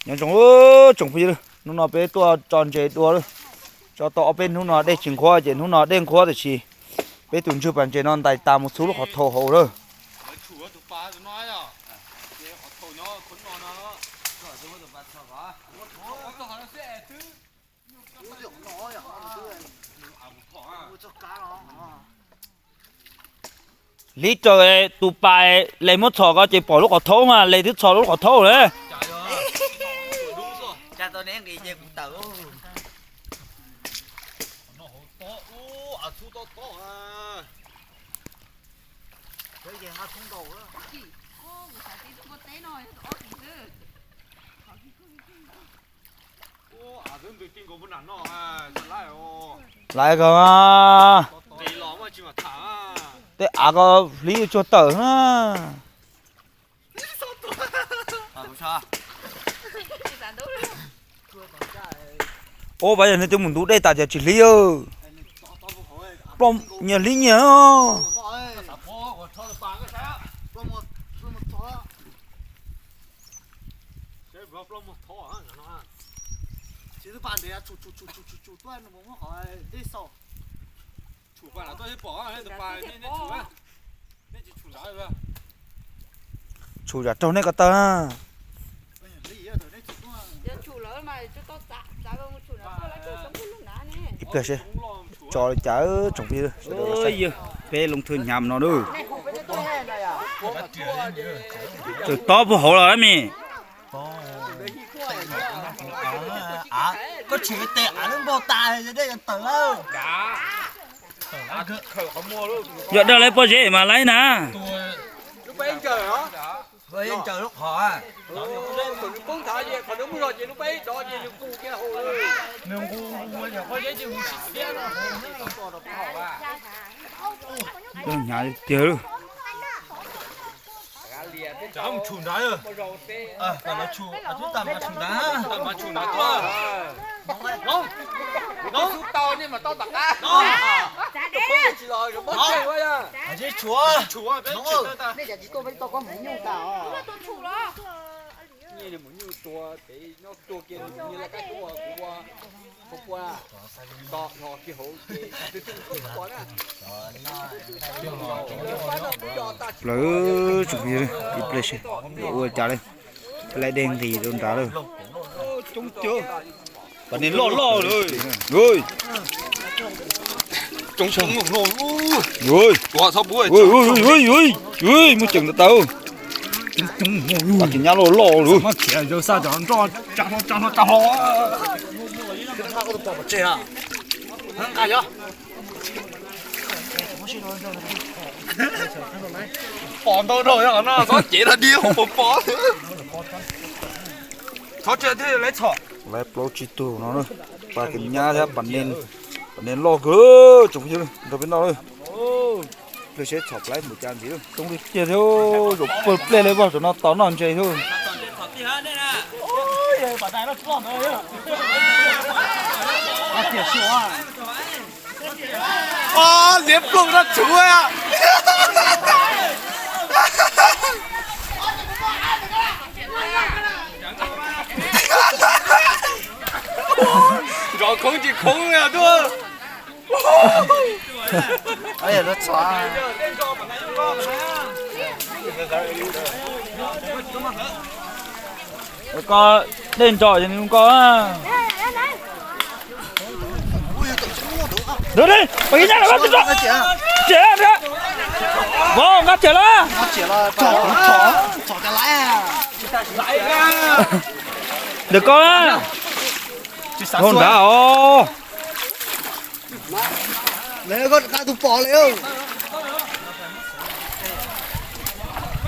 Nyob zoo, tsoom phooj ywg, hnub no peb tuaj tso ntses dua lawm. Tso tau ob peb hnub no dej tsis nqhuab ces hnub no dej nqhuab tiam sis peb tus ntswg pas ntses no ntais tas mus txhub lub qhov thau hauv lawm. Hlib raws tus pas, les muab txhom ko ces pom lub qhov thaub mas les twb txhom lub qhov thaub na. Laiv ko, tej av ko hlib tsuag tawm na. Ua vas yog nws twb mus ntub dej tas ces tsis hlib. Ploj nyias hlib nyias. Tshum yam raug nej ko taw. Ib pliag seb tso li cas tsoom phooj ywg. Peb loo thwj hnyav no na. Tawm tob puag hauv los me. Koj tshwm tes av lub npog tas dej yuav tawm lawm. Yog dag lawv pob zeb mas laib na. Hnyav tiag. Plawv tsoom phooj ywg, ib pliag seb ua cas li. Laib dej nqis rau nrad lawm. Pas nis loj loj lawm. Muaj ceem tas tas. Pas nis nyab loj loj lawm. Pom ntau dhau no txhob cev rau dib hauv pos pos. Thov txhom thiaj li txhom. Laib plaub tsib tug no na, pas kev nyab thiab pas nis loj kawg tsoom phooj ywg nrog peb noj lawm. Pliag seb txhom plaib mus cas ntxiv. Coob tiag thiab, zaum pawg pliag li vog, zaum no tos noj ntses thiab. Liab ploog no tshuav. Nrov khoob tsis khoob li tuaj. Ko dej ntsos ces nws ko. Dua li, pab ib nyab los, tsis tso. Tsis, vov nqa tiag los. Ntawm ko na. Hauv nrad os.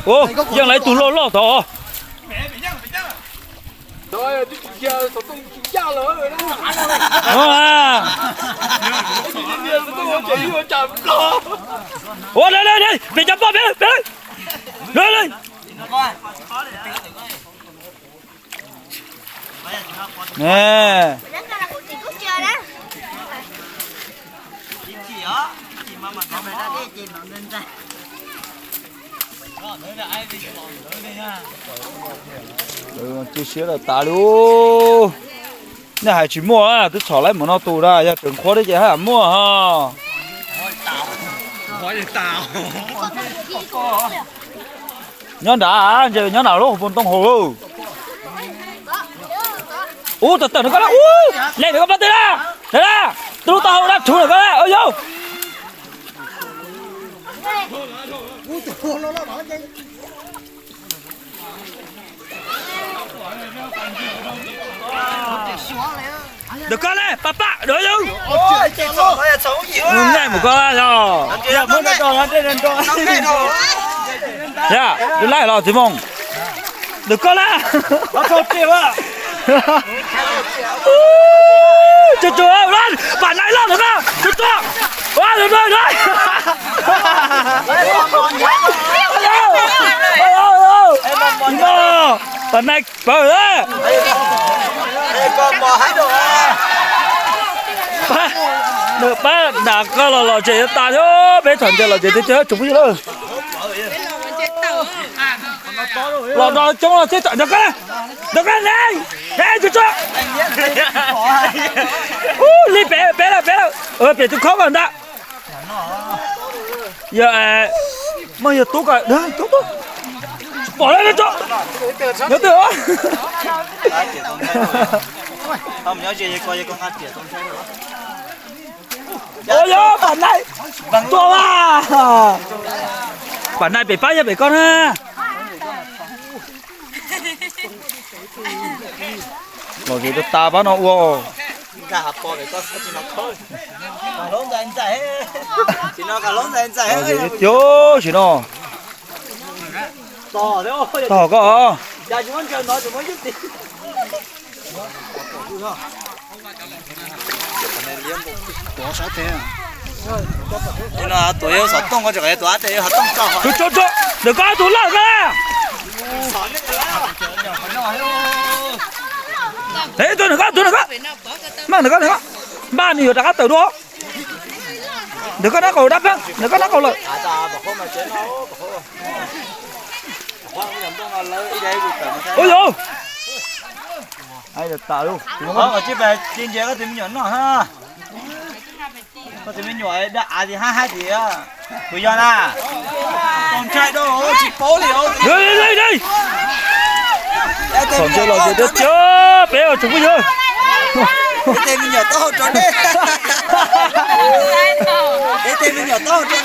Ua, yeej lawv tus loj loj tod. Ua, pem cov poj, pem, pem. Cia siab lawm tas li. Nej hais tsis muaj, twb txhom laib mus no tus da, yog tseem qhuav thiab ces haj muaj ho. Nyob nrad, ntshe nyob nram lub hauv paus ntoo hauv. Ub, tawm tawm nram koj na, ub, leej nram koj pab twg na, na, tus lub taub hau dab rhuv nram koj na, yau. Ntawm koj na, pab pab, yau. Nqaij mus koj yog, yog muab nrog nrog, yog lub laij los txiv moos. Ntawm koj na. Tsuag tsuag, pam naij loj ntawm koj, tsuag tsuag. Pam naij pawg. Nws pab nram koj los los tsev tas thiab, peb txhom ntses los tsev tiag tiag tsoom phooj ywg lawm. Los no coob los thiab, ntawm koj, ntawm koj ne, ne tsuag tsuag. Li pem pem lawm, pem lawm, pem tus khaub ntag. Yog, muaj yog tub ko, tub tub. Pom lawm, nyob twg. Yog pam naij, tua a. Pam naij pem pab yog pem koj na. Los zem tas pab no ua. Los zem tiag tiag sim no. Tog koj. Tus no tus yau xov tooj ko, tus ab tes yau xov tooj tso. Tus tso tso, ntawm koj tus loj koj. Tus ntawm koj, tus ntawm koj. Maj ntawm koj, ntawm koj. Npaj nws yuav rov qab tawm dua. Ntawm koj nab qaum dab pheej, ntawm koj nab qaum lawm. Ua yau. Cia ntses koj tus me nyuam noj ha. Koj tus me nyuam dag av tias hab hab tias kuv yog na. Txaus ntshai rau tsis paub li. Txaus ntshai los tias tiag tiag peb tsoom phooj ywg. Ib teg me nyuam taub hau rau dej. Ib teg me nyuam taub hau rau dej.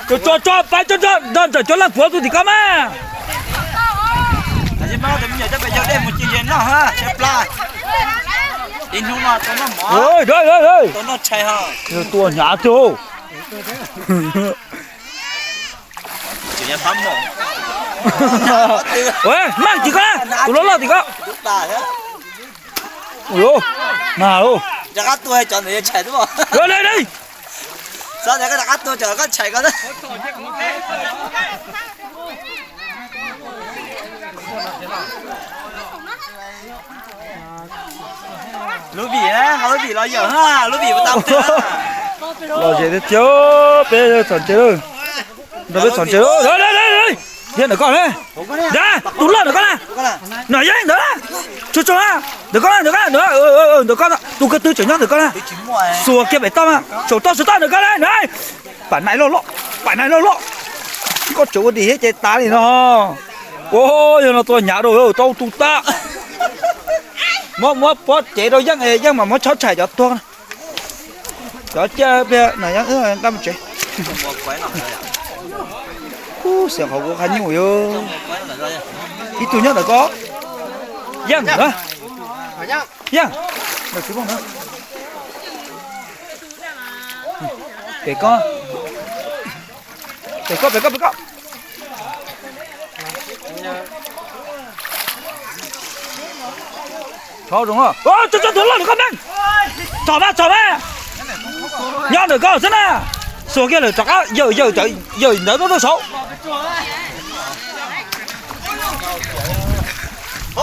Tso tso pab tso tso nrog ntawm cov leej puav tus tim koj mas. Tua hnyav tiag. Maj tim koj, tus loj loj tim koj. Ua, na lauj. Lub vim, lub vim los yawm, lub vim ua tau. Los zem tiag tiag, peb txhom ntses lawm. Nrog peb txhom ntses lawm. Yeej ntawm koj na. Tus loj ntawm koj na. No yeej ntawd na. Tsuag tsuag na. Ntawm koj na, ntawm koj na, ntawm koj, tus ko tw tseem nyob ntawm koj na. Xuas kiag pem toj na. Saum toj saum toj ntawm koj na. Pam naij loj loj, pam naij loj loj. Koj tseem ua dim thiab ces tas li no. Ua, yog no tua hnyav rau tau tu tag. Muab, muab pob cev rau yeej, yeej mas muab chob tshais cov tuag na. Cov ciaj pia no yeej nqa mus tsev. Xiam qhov kuv qha nyuj yo. Ib tug nyob ntawm koj. Yeej na. Yeej. Pem koj. Pem koj, pem koj, pem koj. Tso tso tus loj ntawm koj meej. Txhom mas, txhom mas. Nyob ntawm koj xwb na. Xuas kiag lawm rov qab yawm yawm, yawm ntawd tuaj tuaj saud. Wb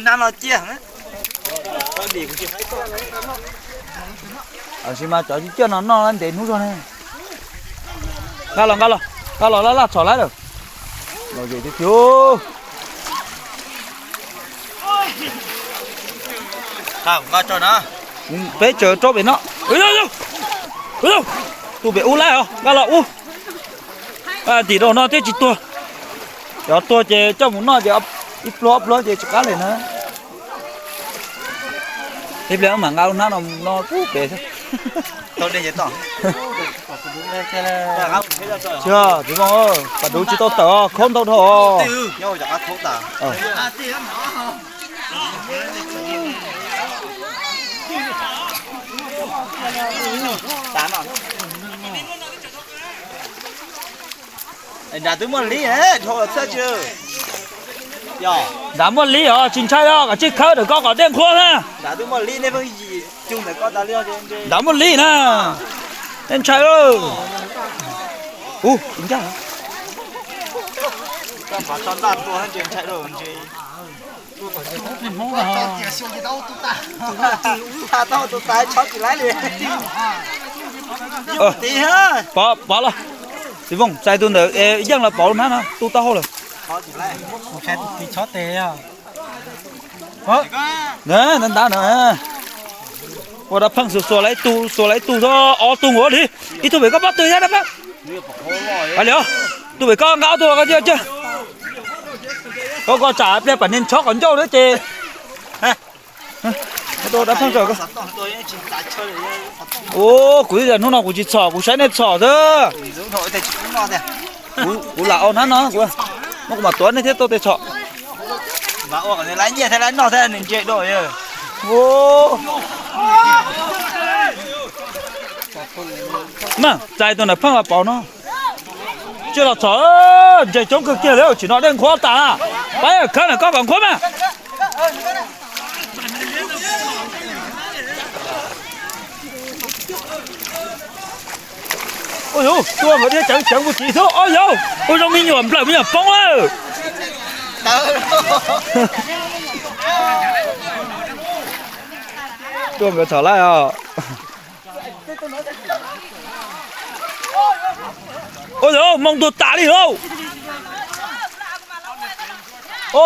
hnab no ciaj. Tab sis mas cov ciaj no noj ntev hnub zog ne. Nqa los, nqa los, nqa los laj laj txhom lawm. Los ces tiag tiag. Peb tsaws rau pem no. Tus pem ub lawm os, nqa los ub. Tim rau no thiaj tsis tuag. Cov tuag ces coj mus noj ces ib pluag ob pluag ces tsis qab li na. Ib pliag mam nqa lub hnab no mus noj pub pem xwb. Tsis, tsis zoo, pas duv tsis tau tawm, khaub ntau dhau. Nram twb muaj lib, dhau los txhawj tsis. Nram muaj lib os, tsis ntshai os, kav tsij khawb ntawm koj kom dej nqhuab na. Nram muaj lib na. Dej ntshai lawm. Ub, ncaj. Pov, pov los. Txiv Vooj, txais tus ntawd es yeej los pauv lub hnab no, tu taub hau lawm. Ntab ntab no. Ua dab pheej xuas xuas lawv ib tug, xuas lawv ib tug xwb, ob tug nkaus li. Ib tug pem koj pob tw thiab dab pheej. Li, tus pem koj nqa ob tug los koj thiaj cawg. Koj, koj tsam pliag pam niag ntshob qhov ncauj na ces. Dab pheej, ua kuv ib hnub no kuv tsis txhom, kuv saib nej txhom xwb. Kuv lam ua hnab no, muab kuv mam tuav nej thiab tuaj tej txhom. Mas txais tus ntawm pheej los pauv no. Tsiaj los txhom, ntses coob kawg kiag li, tsim no dej nqhuab tas. Pab khawb ntawm koj kom nqhuab mas. Ua yuv, tua nkawd thiab ceev ceev kuv txiv xwb. Ua yuv, ua zoo me nyuam nplawm me nyuam poob lawm. Tua nkawd txhom lawm os. Ua yuv, moo tuag tas li lauj.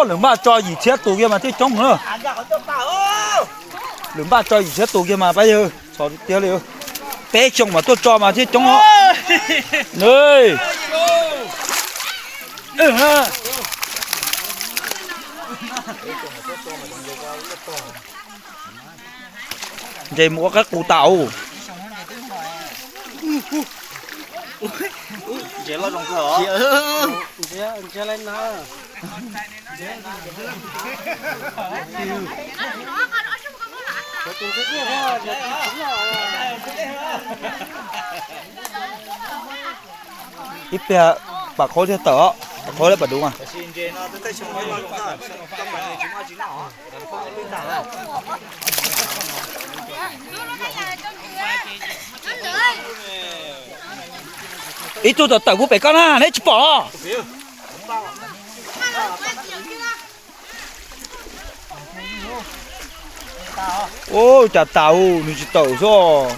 Lwm npaj tso yim txhiab tus kiag mas thiaj coob na. Lwm npaj tso yim txhiab tus kiag mas pab yawg txhom tiag li. Peb xyoo mas tuaj tso mas thiaj coob os. Ntses mus ua qaib qus tas ub. Ib pliag pam qhaub thiaj tawm os, pam qhaub thiab pam duv mas. Ib tug tawm tawm puag pem koj na, neb tsis pom. Ua cas tas nws tsis tawm xwb.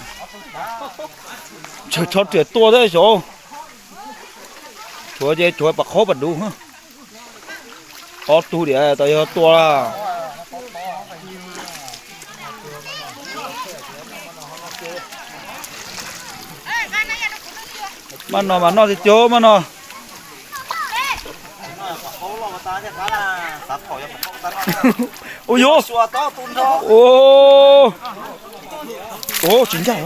Tsawg tsho riam tua thiab xyov. Tshuav ces tshuav pam qhaub pam duv. Ob tug diam tas yog tua. Maj no mas noj tiag tiag maj no. Ua yuv, tsis ncaj.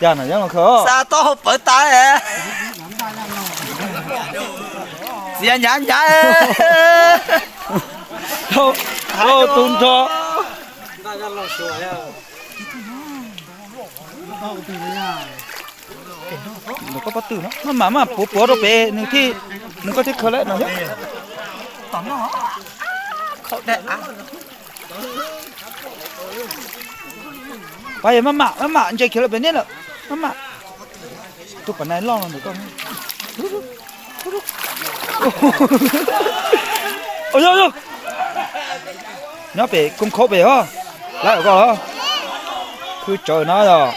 Cas no yeej los khaws. Txiav nyav nyav. Lauj, tu nrho. Koj pob tw no maj mam maj puav puav rau pem nws thiaj mus, koj thiaj khaws lawm no yog. Pab yog maj mam maj mam ntses khiav lawm pem neb lawm, maj mam. Tus pam nais loj no ntawm koj. Nyob pem koob khaub pem os, lawv koj los khwv tsawv no yog.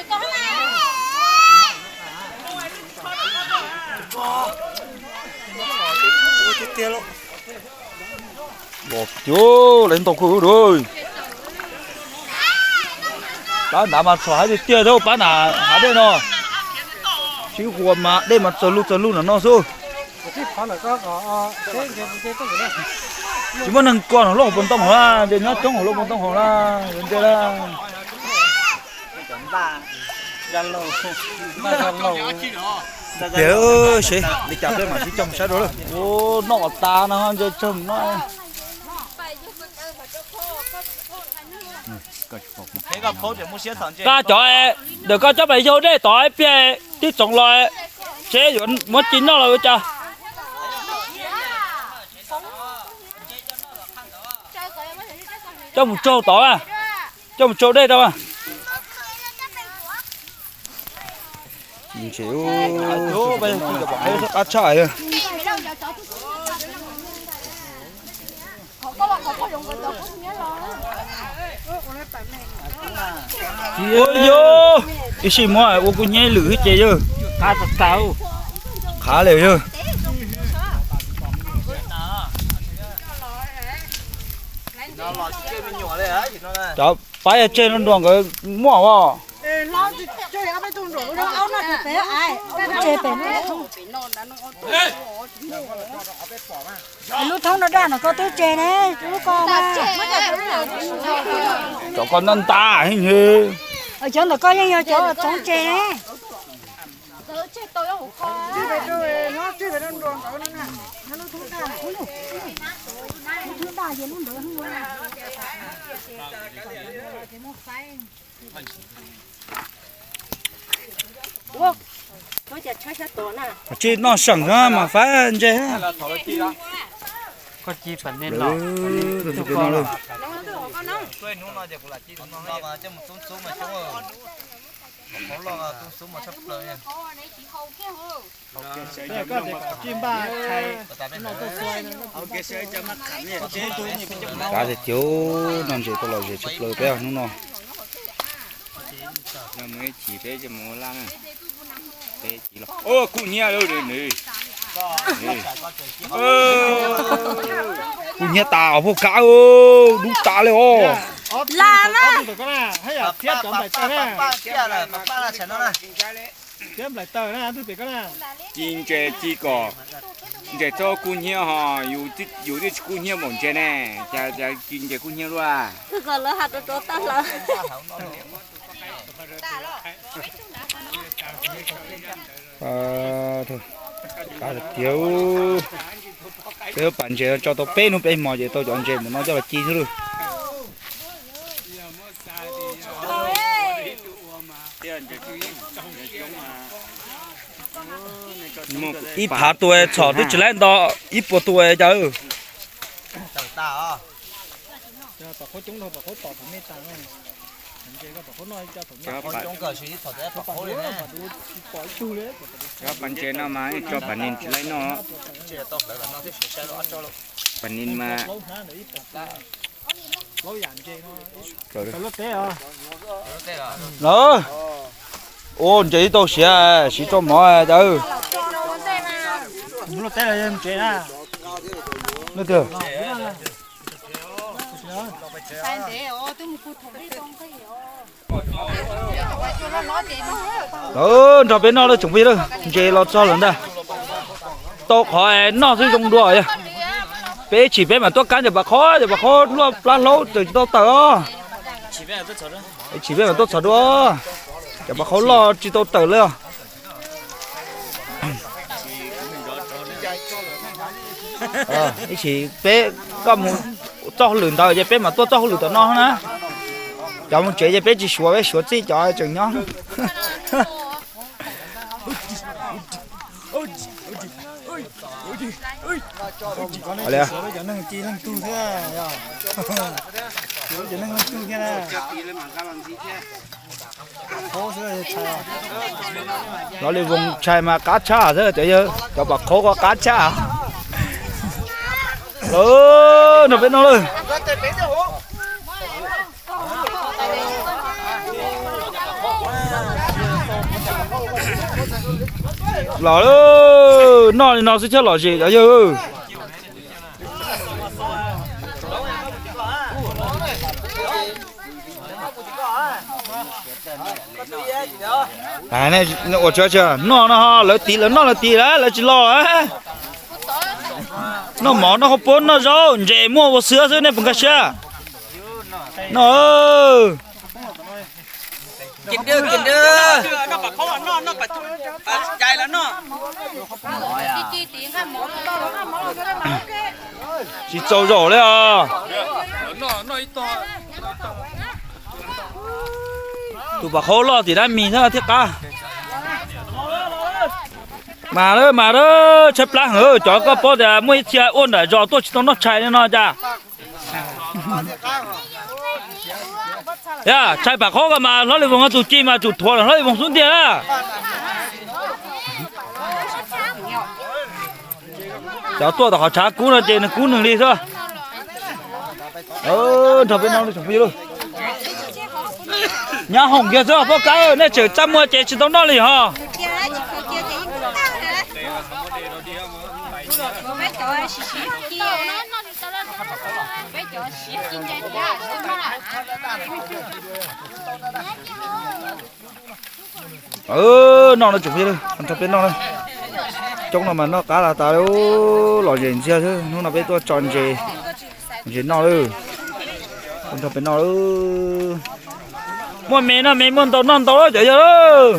Los tiag, lawv ntau kawg li. Pab nrad mas txhom haib tiag tiag thiab, pab nrad hav dej no. Sib huas mas dej mas txawg lug txawg lug nram no xwb. Tsis muaj neeg kos hauv lub hauv paus ntoo hauv na, ces nyob coob hauv lub paus ntoo hauv na, yuav ntse na. Tiag, seb li cas peb mam sib coj mus saib dua lawm. Ua noj tas no ntse tsawg no. Koj cov, ntawm koj cov pais yau dej tod ib pliag tib tsoov los, seb yuav muab ci noj los ua cas. Coj mus tsaug tod, coj mus tsaug dej rau. Ntse, qab tshaj. Ua yog ib sij muab ua kuv nyiab lwm ces yog qab tag, qab li yog. Cov pab yog tseg no nrog nkawd muaj os. Lub thoob no daj no koj twb tseg ne, lub ko na. Cov ko ntaj ntaj heev. Cov ntawm koj yeej yog cov txoov tseg ne. Tsis noj seem mas faib ntse. Kav tias tiag, noj ntses tau lom zem tshaj plaws peb hnub no. Kuj hnyiab, kuj hnyiab tas os, phooj kab, dub tas li os. Ci ntses ci kom, ntses txhob kub hnyiab ho, yus twb tsis kub hnyiab npaum ntses ne, cas ci ntses kub hnyiab luaj. Tiag, peb pas ntses tso tau peb hnub peb hmo ces tau cov ntses mus no coj los ci xwb lawm. Ib phav tus txhom twb tsis laib nto ib puas tus cas. Cov pas ntses no mas tso pas nis tsis laib noj. Pas nis mas Lawm, ua ntses tsis tau siav, siv tso mov cas. Lawm, nrog peb noj lawm tsoom phooj ywg, ntses los txog lawm ntag. Tau qhov noj xwb zoo dua. Peb ib chim peb mam tuaj kab cov pas qhob, cov pas qhob luaj plab hlaub tseem tsis tau tawm os. Ib chim peb mam tuaj txhom dua, cov pas qhob loj tsis tau tawm li os. Ib chim peb koj mus txoj hauj lwm ntawd ces peb mam tuaj txoj hauj lwm tom no na. Cov mus tsev ces peb tsis suav, peb suav txij cov tseem nyob. Lov Lis Voos tshais mas qab tshaj xwb cov yawg, cov pam qhaub ko qab tshaj. Nrog peb noj lawm. Los, noj li no xwb thiaj lom zem cov yawg. Ua tsav tsav noj no, lawv tiv lawv noj lawv tiv lawm, lawv tsis los. Noj mov noj qhauv poob noj zaub ntses muaj ua xwb xwb, nej puas nkag siab? Noj. Tsis txaus zaum li os. Tus pam qhaub loj tim dab mis thiab thiaj qab. Mas lawm mas lawm, tshaib plab heev, cov koj paub tias muaj ib txhia ua nram zos tuaj tsis tau noj tshais li no cas? Yog tshais pam qhaub ko mas Hlob Lis Voos tus ci mas tsum thuav Hlob Lis Voos xub ntiag na. Cov tuaj tom qhov tshav kub no ces nws kub nws li xwb. Nrog peb noj, tsoom phooj ywg. Nyab hoom kiag xwb poj kab, nej tseem txaj muag ces tsis tau noj li hos. Noj no tsoom phooj ywg, nrog peb noj na. Coob no mas noj qab tas tas, lom zem ntxiag xwb. Hnub no peb tuaj tso ntses, ntses noj lawm. Nrog peb noj lawm. Muaj me noj me, muaj ntau noj ntau cov yawg.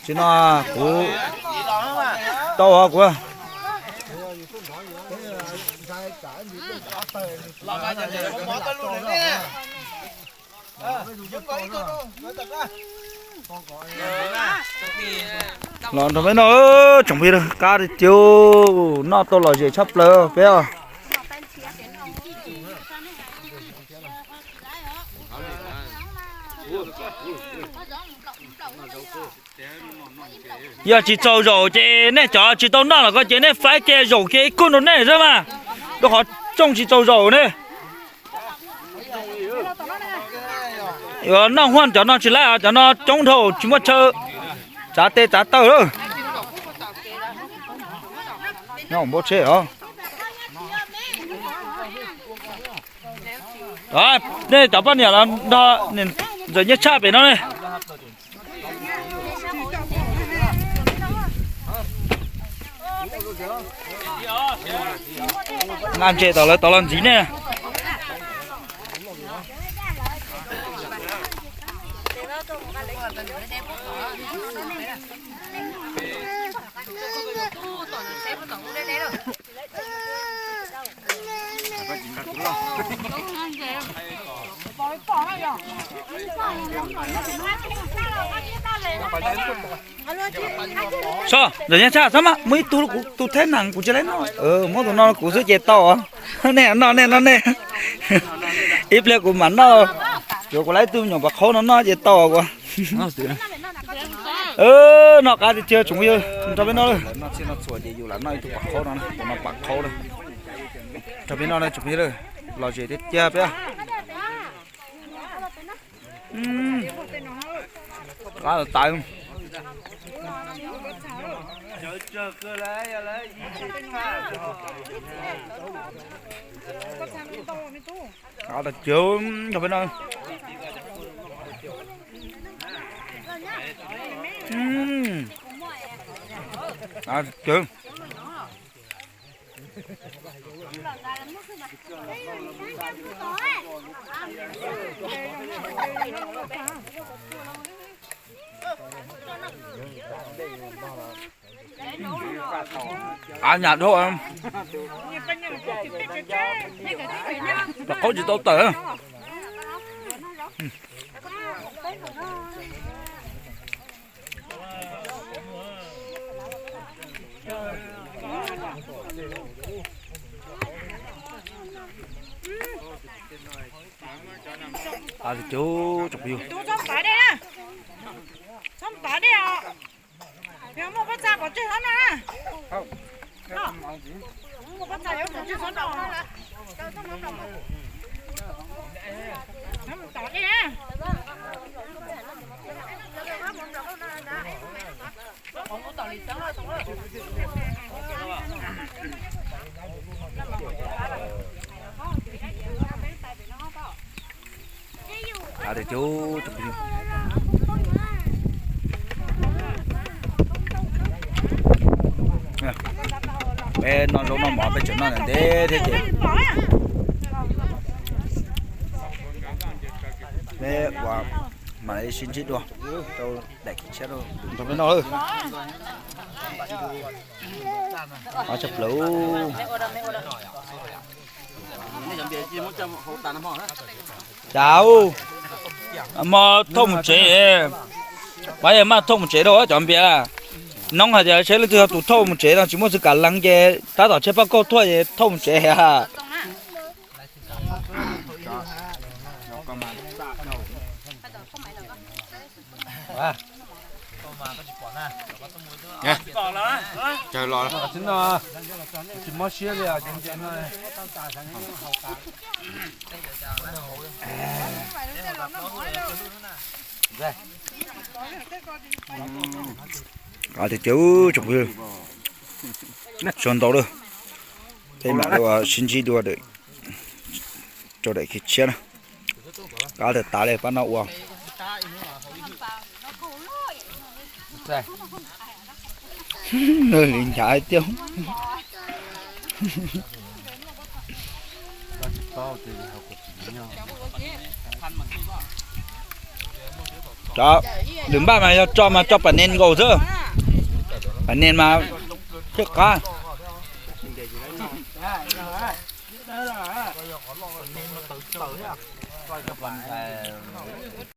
Tsis no kuv tau os kuv. Los nrog peb noj, tsoom phooj ywg, qab tiag tiag, noj tau lom zem tshaj plaws peb os. Yog tsis txaus zaum ces nej cov tsis tau noj los ko ces nej faib kiag zaum kiag ib kub rau nej xwb mas, rau qhov rooj tsis txaus zaum ne. Yuav noj huaj cov no tsis laib, cov no coob dhau tsis muaj chaw tsav tes tsav taw lawm. Noj npau tsheb os. Nej cov poj niam los nrog ntxawm Nyiaj Tshaj pem no ne. Nqa ntses tom lawv tod los ntxiv nej. Sob, ntxawm Nyiaj Tshaj, txhob mas muaj ib tug kuv tus theb nees kuv tsis laib noj, muab tus no kuv xwb ces tau. Nej noj nej noj nej, ib pliag kuv mam noj, tsuav kuv laib ib tug nyuam pam qhaub no noj ces tau kuv. Noj qab tiag tiag tsoom phooj ywg, nrog peb noj lawm. Noj txhij noj txhua ces yus lam noj ib tug pam qhaub no, tus no pam qhaub na. Nrog peb noj na tsoom phooj ywg, lom zem tiag tiag peb. Qab tas tas. Qab tas tiag, nrog peb noj. Qab tas tiag. Av nyam dhau, rau qhaub tsis tau tawm. Av tiag tiag tsoom phooj ywg. Txhob pov dej os. Yog muaj pob txha pov tseg txhob noj na. Muaj pob txha yuav pov tseg txhob noj. Tov dej na. Av tiag tiag tsoom phooj ywg. Peb noj zaub noj mov peb tseem noj ntev ntev thiab ces peb ua mam li sib ntsib dua rau daim khiv tshiab rau peb noj. Qab tshaj plaws. Cas hmo thauj mus tsev, pab yog maj thauj mus tsev rau cov npias. Noob hais tias seb leej twg yog tus thauj mus tsev no tsis muaj txwv kam lees ces tab tom tsheb pab kauj tuaj es thauj mus tsev. Los, tsis mob siab li os. Av tiag tiag tsoom phooj ywg, sau ntau lawm. Peb mam li ua sib ntsib dua rau daim khiv tshiab na. Qab tas tas li pab no ua. Li nchav tiag. Cov lwm npaj mas yog tso mas tso pam nen nkaus xwb. Pam nen mas thiaj qab.